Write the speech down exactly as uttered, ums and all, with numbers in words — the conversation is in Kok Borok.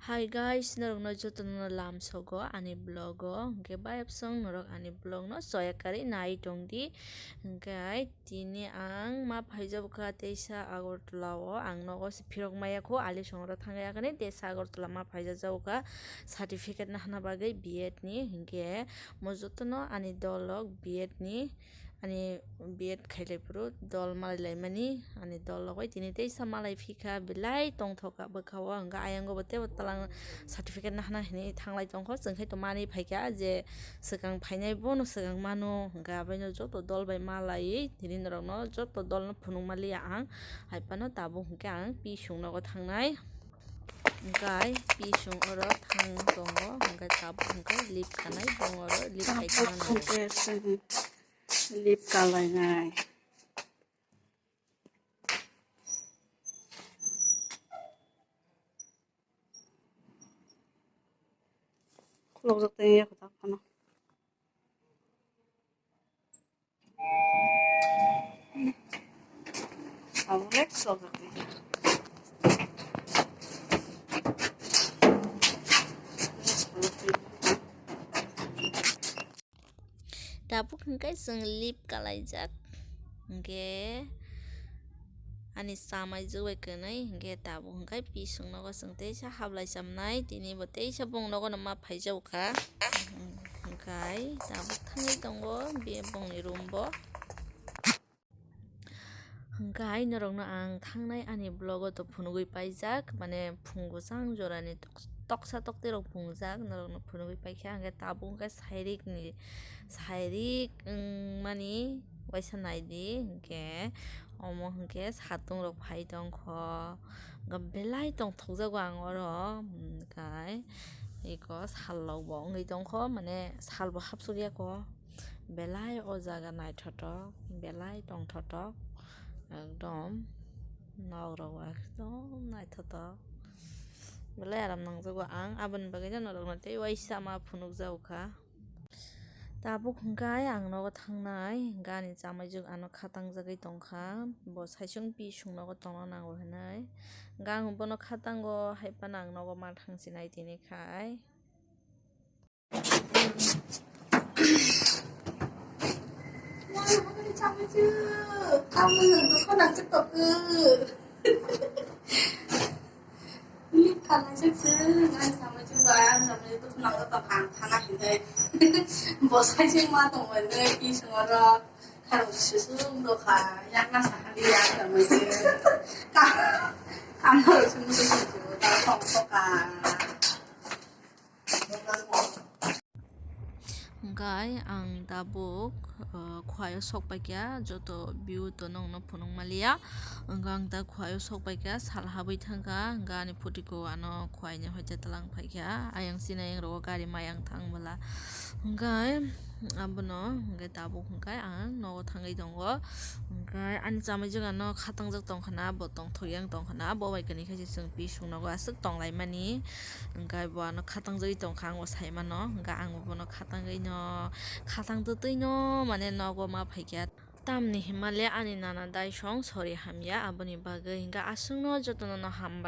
Hi guys, norokno jotono lamsogo ani vlog o, hwnkhe bayapsong norok ani vlog no soya karwi nai tongdi. Hwnkhe tini ang ma phaijabkha teisa Agartala o, ang nogo se phirok maya kho, ali songro thangya kani teisa Agartala ma phaijajabkha certificate nahana bagwi B Ed ni, hwnkhe mo jotono ani dolok B Ed ni, ani B Ed khailai phuru dol malai laimani, ani dol logoi tini teisa malai phikha, belai tongthokha bwkha o, hwnkhe ayang o bo teibo twlang certificate nahana hinwi thanglai tongkho, chwng khai to manwi phaikha je swkang phainai bono swkang mano, hwnkhe abaino joto dol bai malaiwi tini norokno joto dolno phunuk maliya ang, hai phano tabuk hwnkhe ang pisung nogo thangnai, hwnkhe pisung oro thang tongo, hwnkhe tabuk hwnkhe lip kanai bong oro lip kai thangna nango. Lip kalainai. Khulokjak tei ya khe ta phano. Abo le khulokjak tei. Tabuk hwnkhe chwng lip kalaijak, hwnkhe ani chamaijuk bai kwnwi, hwnkhe tabuk hwnkhe pisung nogo chwng teisa hablai chamnai, tini bo teisa bong nogo no ma phaijago kha, hwnkhe tabuk thangwi tongo bongni room bo. Hwnkhe hai norokno ang thangnai ani vlog o to phunugwi paijak, mane phungo chang jorani tok-, toksa tokti rok phungjak, norokno phunugwi paikha, hwnkhe tabuk hwnkhe sairik ni, sairik wngmani waisa naidi, hwnkhe omo hwnkhe satung rok phai tongkho, hwnkhe belai tongthokjago ang oro, hwnkhe eko sal rok bo wngwi tongkho, mane sal bo hapsukya kho. Belai o jaga naithotok, belai tongthotok, ekdom nok rok ekdom naithotok, belai aram nangjago ang, aboni bagwi norokno tei waisa ma phunukjago kha. Tabuk hwnkhe ang nogo thangnai, hwnkhe ani chamaijuk ano khatangjagwi tongkha, bo saichung pisung nogo tongna nango hinwi, hwnkhe ang bono khatango, hai phano ang nogo ma thangsinai tini khai. Bosai se ma tongmani, ki songoro kharok susung dokha, yakna sahadi yakna mui. Ka-, kamaro sung sung sung, ta tong toka. Hwnkhe ang tabuk, uh, khuaio sok paikha, joto view to nongno phunuk maliya. Hwnkhe ang ta khuaio sok paikha, sal habwi thangkha, hwnkhe ani phuti ko ano khuaini hoite tlang phaikha. Ayang sini ayang rogo gari mayang thang bwla. Hwnkhe abono hwnkhe tabuk hwnkhe ang nogo thangwi tongo. Hwnkhe ani chamaijuk ano khatangjak tongkhana, bo tongthok yang tongkhana, bo bai kani khe se chwng pisung nogo aswk tonglaimani. Hwnkhe bo ano khatangjagwi tongkha, ang bo saimano. Hwnkhe ang bo bono khatangwi no, khatang twtwi no, mane nogo ma phaikha. Tamni himale ani nana dai song sori hamya, aboni bagwi hwnkhe aswkno jotono no hambai.